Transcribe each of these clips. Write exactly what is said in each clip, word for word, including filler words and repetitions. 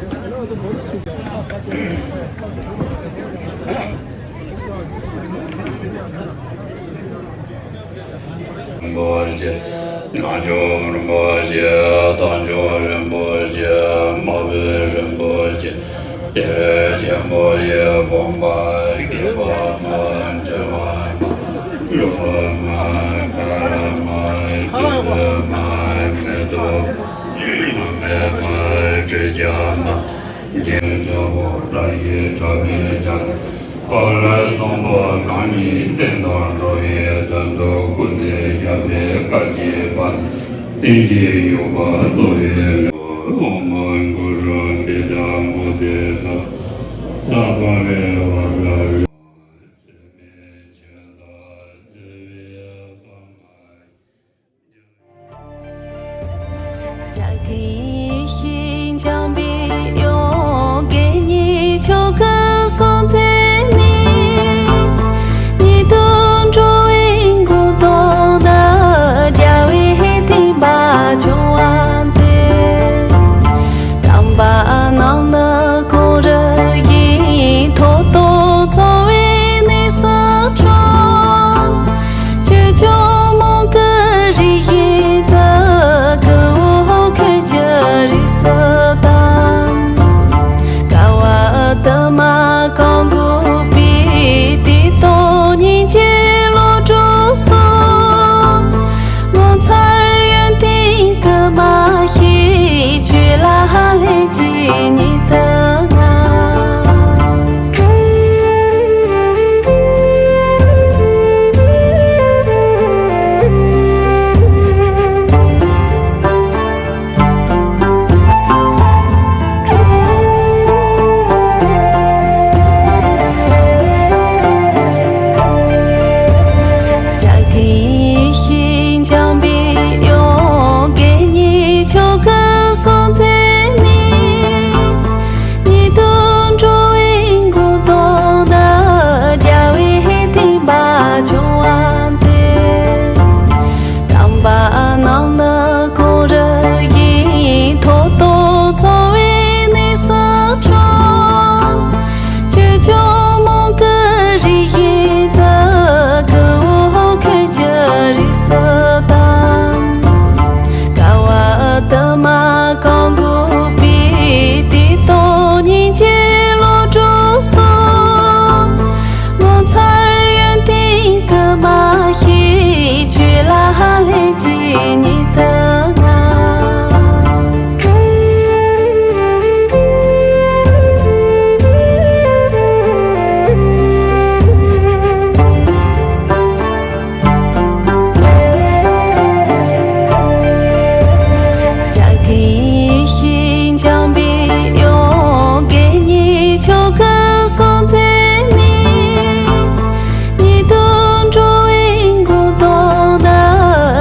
རིན་པོ་ཆེ། རྣལ་འབྱོར་རིན་པོ་ཆེ། དལ་འབྱོར་རིན་པོ་ཆེ། མ་བུ་རིན་པོ་ཆེ། དེ་བས་ཆེན་པོ་ཡི་དགོངས་པ་རྒྱས་པར་སྨྲ། འཇལ་བར་སྨྲ། བསླུ་བར་སྨྲ། དགག་པར་སྨྲ། སྡིག་པར་སྨྲ། མི་སྡུག་པར་སྨྲ། མི་སྨད་པར་སྨྲ། ཁྲེགས་ཆོད་སྨྲ། འགལ་བའི་ཕྲ་བ་ལ་ཡི་ཕྲ་བའི་ཕྱག། ཕ་རོལ་གསུམ་པ་གང་ཉིད་བསྟན་དང་འགྲོ་བའི་དོན་དུ་སྐུ་ཚེ་ཞབས་པད་བསྐལ་བརྒྱའི་བར། བསྟན་བཅོས་ཡོད་པར་གསོལ་བའི་སྨོན་ལམ། ཨོཾ་གུ་རུ་པད་མོ་དྷཱ་ཏ་ས་བྷཱ་ཝ་ཧ་ར་ར། རྒྱ་གར་ཡེ་ཤེས་འཆང་བའི་དབྱངས། གད་སྙིགས་ཆོ་ག་སོགས་མཛད་ནས། ཉིད་དུ་འགྲོ་བའི་མགོན་དོན་དུ། རྒྱལ་བའི་བསྟན་པ་འབྱུང་བར་མཛད། དམ་པ་རྣམས་ནི་གངས་རི་བཞིན། ཐོག་ཏུ་འཚོ་བའི་གནས་སུ་འཁྲུངས། ཆོས་སྐྱོང་མོའུ་འགལ་རིགས་བཞིན་དུ། སྐུ་འོད་འཁོད་ཀྱི་རིགས་སུ་གདམས། དཀའ་བ་དུ་མ་གང་བསྒྲུབས་པའི། བདེ་སྟོང་སྙིང་རྗེའི་བློ་གྲོས་སོགས། ངོ་མཚར་ཡོན་ཏན་དུ་མ་ཞིག། ཆོས་ལ་ལྷན་སྐྱེས་ཉིད་དུ་མངའ། རྒྱ་གར་ཡེ་ཤེས་འཆང་བའི་དབྱངས། གད་སྙིགས་ཆོ་ག་སོགས་མཛད་ནས། ཉིད་དུ་འགྲོ་བའི་མགོན་དོན་དུ། རྒྱལ་བའི་བསྟན་པ་འབྱུང་བར་མཛད། དམ་པ་རྣམས་ནི་གངས་རི་བཞིན། ཐོག་ཏུ་འཚོ་བའི་གནས་སུ་འཁྲུངས། ཆོས་སྐྱོང་མོའུ་འགལ་རིགས་བཞིན་དུ། སྐུ་འོད་འཁོད་ཀྱི་རིགས་སུ་གདམས། དཀའ་བ་དུ་མ་གང་བསྒྲུབས་པའི། བདེ་སྟོང་སྙིང་རྗེའི་བློ་གྲོས་སོགས། ངོ་མཚར་ཡོན་ཏན་དུ་མ་ཞིག། ཆོས་ལ་ལྷན་སྐྱེས་ཉིད་དུ་མངའ། རྒྱ་གར་ཡེ་ཤེས་འཆང་བའི་དབྱངས། གད་སྙིགས་ཆོ་ག་སོགས་མཛད་ནས། ཉིད་དུ་འགྲོ་བའི་མགོན་དོན་དུ།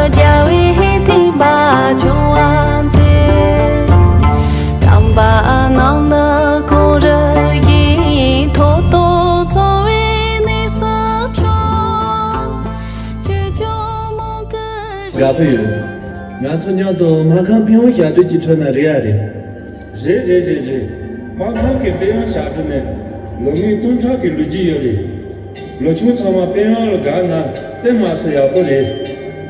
རྒྱལ་བའི་བསྟན་པ་འབྱུང་བར་མཛད། དམ་པ་རྣམས་ནི་གངས་རི་བཞིན། ཐོག་ཏུ་འཚོ་བའི་གནས་སུ་འཁྲུངས། ཆོས་སྐྱོང་མོའུ་འགལ། དགའ་པོ་ཡོད། ང་ཚོ་མཉམ་དུ་སྨར་ཁམས་པི་ཝང་ཞབས་བྲོ་ཅིག་འཁྲབ་ན་རེད་ཨ་རེད། རེད་རེད་རེད་རེད། སྨར་ཁམས་ཀྱི་པི་ཝང་ཞབས་བྲོ་ནི་ལོ་ངོ་སྟོང་ཕྲག་གི་ལོ་རྒྱུས་ཡོད་རེད། ལོ་ཆུང་ཚང་མ་པི་ཝང་ལ་དགའ་ན་དཔེ་མ་སྲིད་ཡག་པོ་རེད།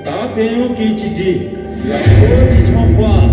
ད་པི་ཝང་སྐད་ཅིག་བསྒྲིགས། ཡག་པོ་ཅིག་ཆང་ཧོ་ཨ།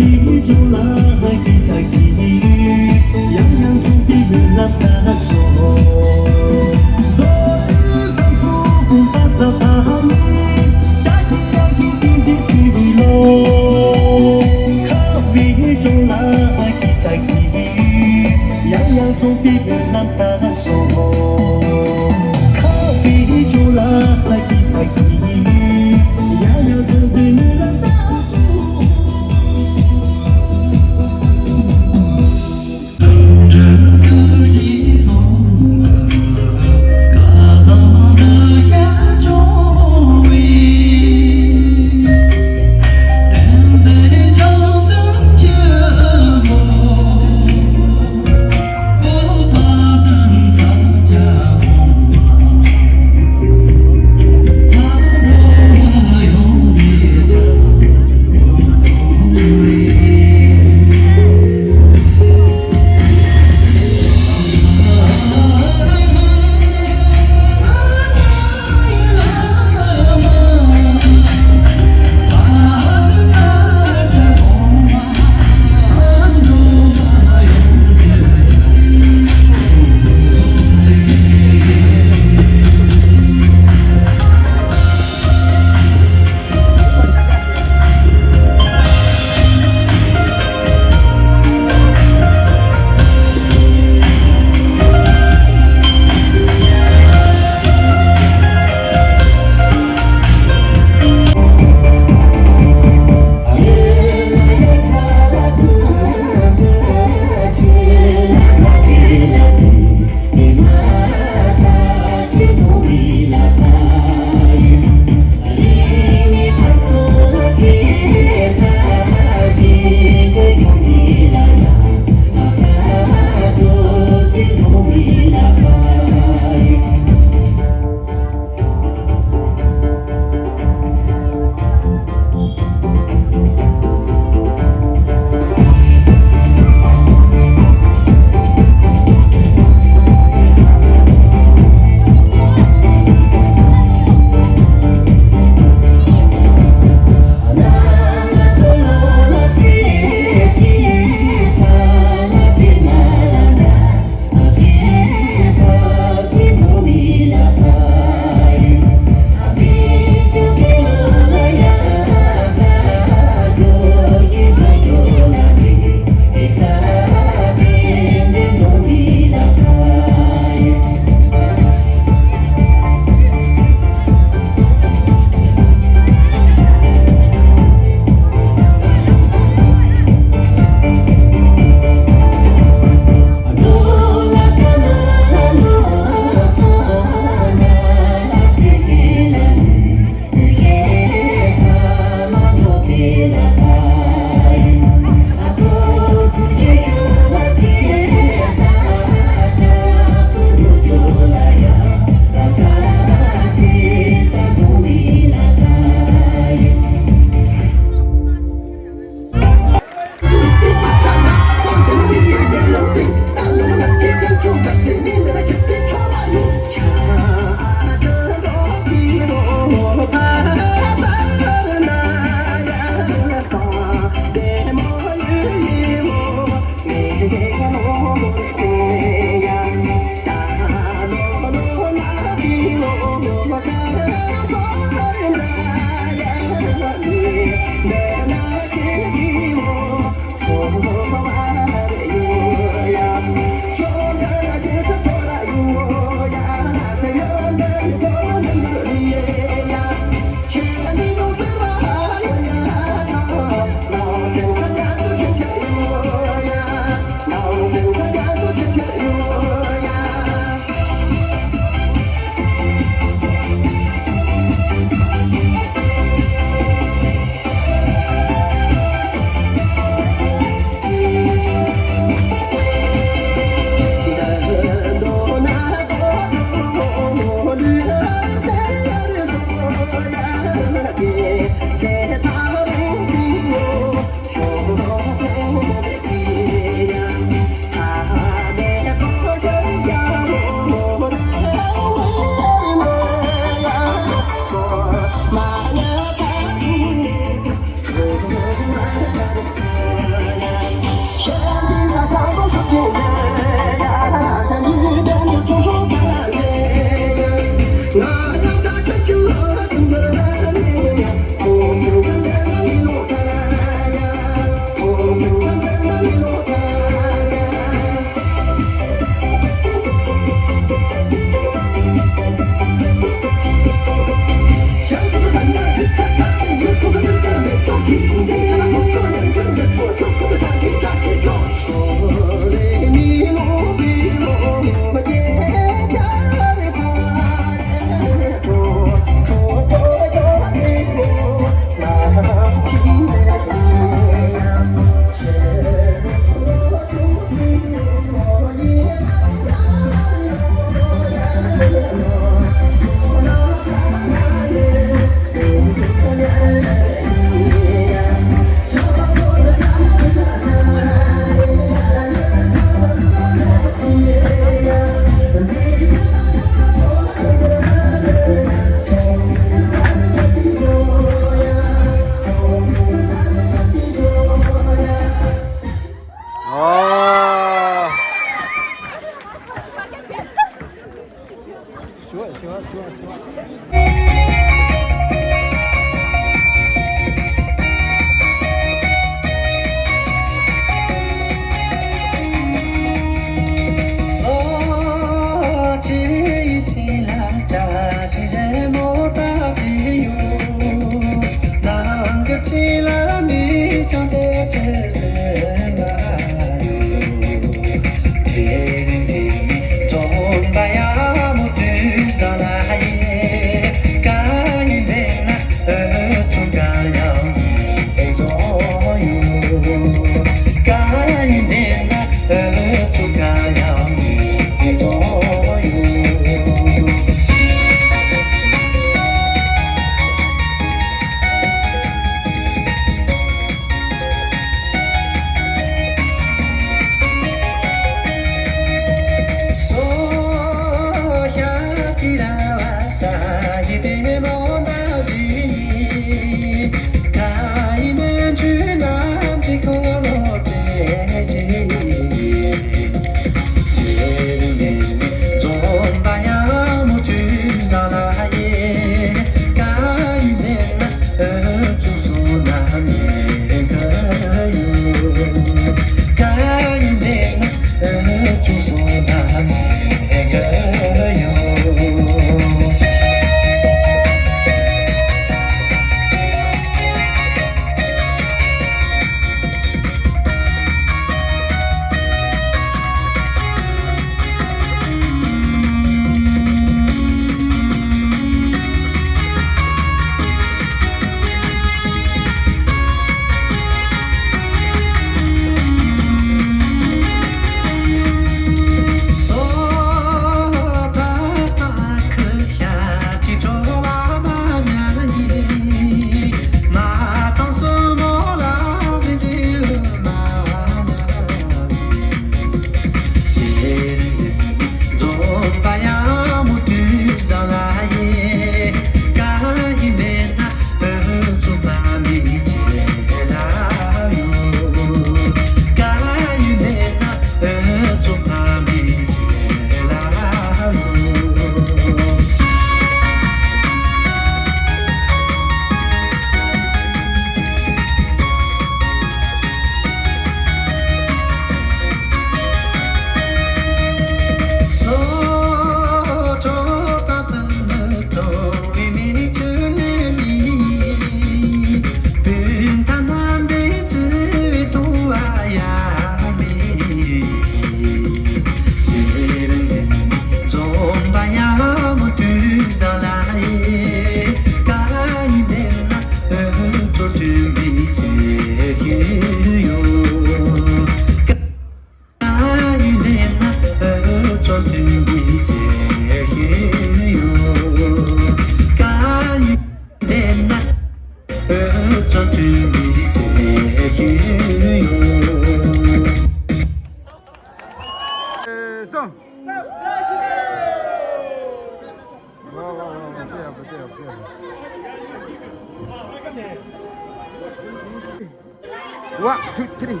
One, two, three.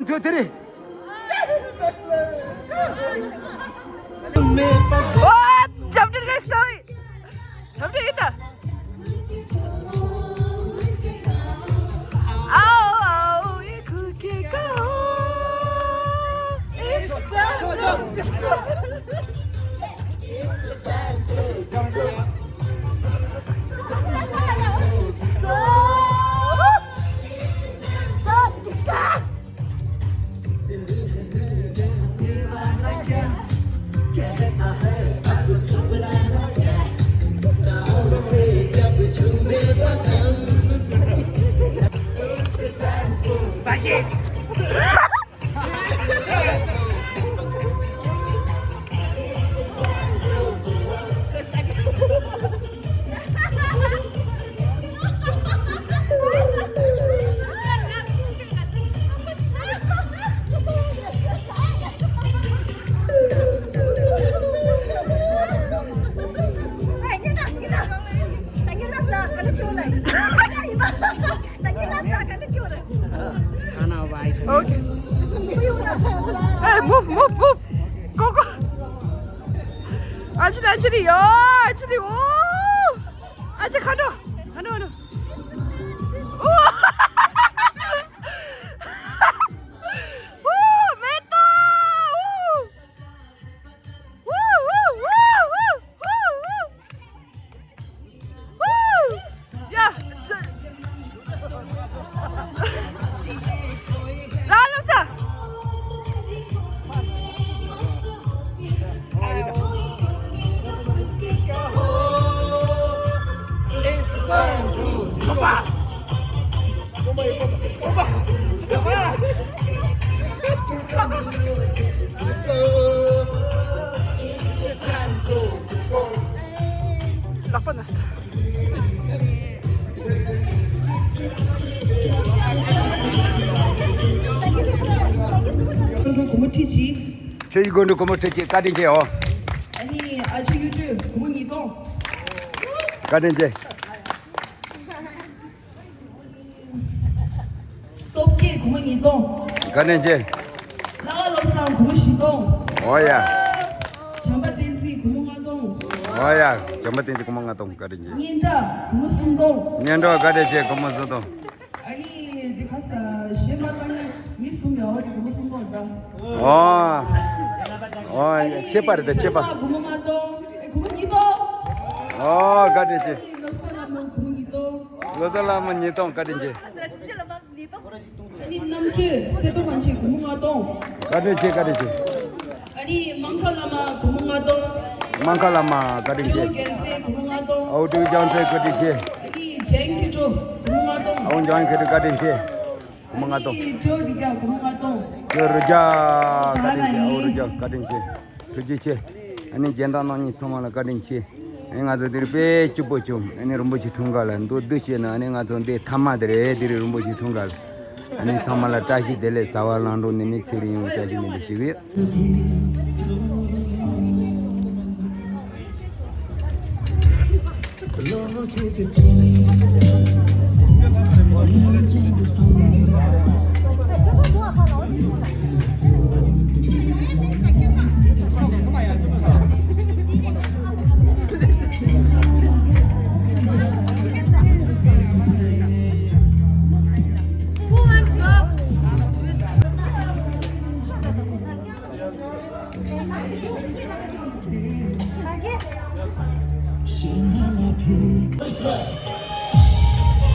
Two, three. ཨོ། འཇམ་དྲི་རེད་སོང་། འཇམ་དྲི་ཡིན་ད། ཨའོ་ཨའོ་ཡི་ཁུ་ཁེ་ཀ། It's time to disco. Okay. Hey, move, move, move. Go, go. Actually, actually, yo, actually, oh. Actually, ཁ་འགྲོ། ཁ་འགྲོ། ཁ་འགྲོ། Oh. Oh, མེད་དོ། Oh. Oh, oh, oh, oh, oh, oh. Woo! Yeah. ལ་ལ་ས། ལག་པ་ན་སྟ། ཆོས་ཀྱི་སྒོ་འགྲོ་སྒོ་མོ་ཁྲིད་ཅིག་བཀའ་དྲིན་ཆེ་ཨོ། ཨ་ནི་ཨ་ཅེ་ཡུ་ཀྲི་སྒོར་མོ་ཉིས་སྟོང་། བཀའ་དྲིན་ཆེ། སྟོབས་རྒྱས་སྒོར་མོ་ཉིས་སྟོང་། བཀའ་དྲིན་ཆེ། ལྷ་དགའ་བློ་བཟང་སྒོར་མོ་བཞི་སྟོང་། ཨོ་ཡ། བྱམས་པ་བསྟན་འཛིན་སྒོར་མོ་ལྔ་སྟོང་། ཨོ་ཡ། བྱམས་པ་བསྟན་འཛིན་སྒོར་མོ་ལྔ་སྟོང་། བཀའ་དྲིན་ཆེ། སྙན་གྲགས་སྒོར་མོ་སུམ་སྟོང་། སྙན་གྲགས་བཀའ་དྲིན་ཆེ་སྒོར་མོ་སུམ་སྟོང་། ཨ་ནི་འདི་ཁ་ས་གཞས་མ་བཏང་ན་མི་གསུམ་ཡོད་འོ་དེ་སྒོར་མོ་སུམ་སྟོང་འདྲ། ཨོ། ཨོ་ཡ་ཁྱད་པར་རེད་ད་ཁྱད་པར། སྒོར་མོ་ལྔ་སྟོང་། ཨེ་སྒོར་མོ་ཉིས་སྟོང་། ཨོ་བཀའ་དྲིན་ཆེ། བློ་བཟང་ལྷ་མོ་སྒོར་མོ་ཉིས་སྟོང་། བློ་བཟང་ལྷ་མོ་ཉིས་སྟོང་། བཀའ་དྲིན་ཆེ། ཨ་ནི་རྣམ་དཔྱོད་གསེར་མདོག་དབང་ཆེན་སྒོར་མོ་ལྔ་སྟོང་། བཀའ་དྲིན་ཆེ་བཀའ་དྲིན་ཆེ། ཨ་ནི་མང་ཁ་བླ་མ་སྒོར་མོ་ལྔ་སྟོང་། མང་ཁ་བླ་མ་བཀའ་དྲིན་ཆེ། ཇོ་རྒྱལ་མཚན་སྒོར་མོ་ལྔ་སྟོང་། ཨའོ་ཀྲུའུ་ཅང་ཚེ་བཀའ་དྲིན་ཆེ། ཨ་ནི་ཇན་ཁེ་ཀྲོ་སྒོར་མོ་ལྔ་སྟོང་། ཨའོ་ཇན་ཁེ་ཀྲོ་བཀའ་དྲིན་ཆེ། སྒོར་མོ་ལྔ་སྟོང་། ཨ་ནི་ཇོ་རི་རྒྱ་སྒོར་མོ་ལྔ་སྟོང་། ཇོ་རི་རྒྱ་བཀའ་དྲིན་ཆེ། ཨའོ་རི་རྒྱ་བཀའ་དྲིན་ཆེ། ཐུགས་རྗེ་ཆེ། ཨ་ནི་རྒན་དང་ནང་མི་ཚང་མ་ལ་བཀའ་དྲིན་ཆེ། ཨ་ནི་ང་ཚོ་འདིར་དཔེ་སྐྱིད་པོ་བྱུང་། ཨ་ནི་རིན་པོ་ཆེ་འཁྲུངས་སྐར་ལ་མདོར་བསྡུས་བཤད་ན་ཨ་ནི་ང་ཚོ་འདི་མཐའ་མ་དེ་རེད། འདིར་རིན་པོ་ཆེ་འཁྲུངས་སྐར་ལ། ཨ་ནི་ཚང་མ་ལ་བཀྲ་ཤིས་བདེ་ལེགས། གཟའ་བ་ལང་འགྲོ་ནི་ནི་ཚེ་རིང་ཡོང་བའི་བཀྲ་ཤིས་སྨོན་འདུན་ཞུ་གི་ཡོད།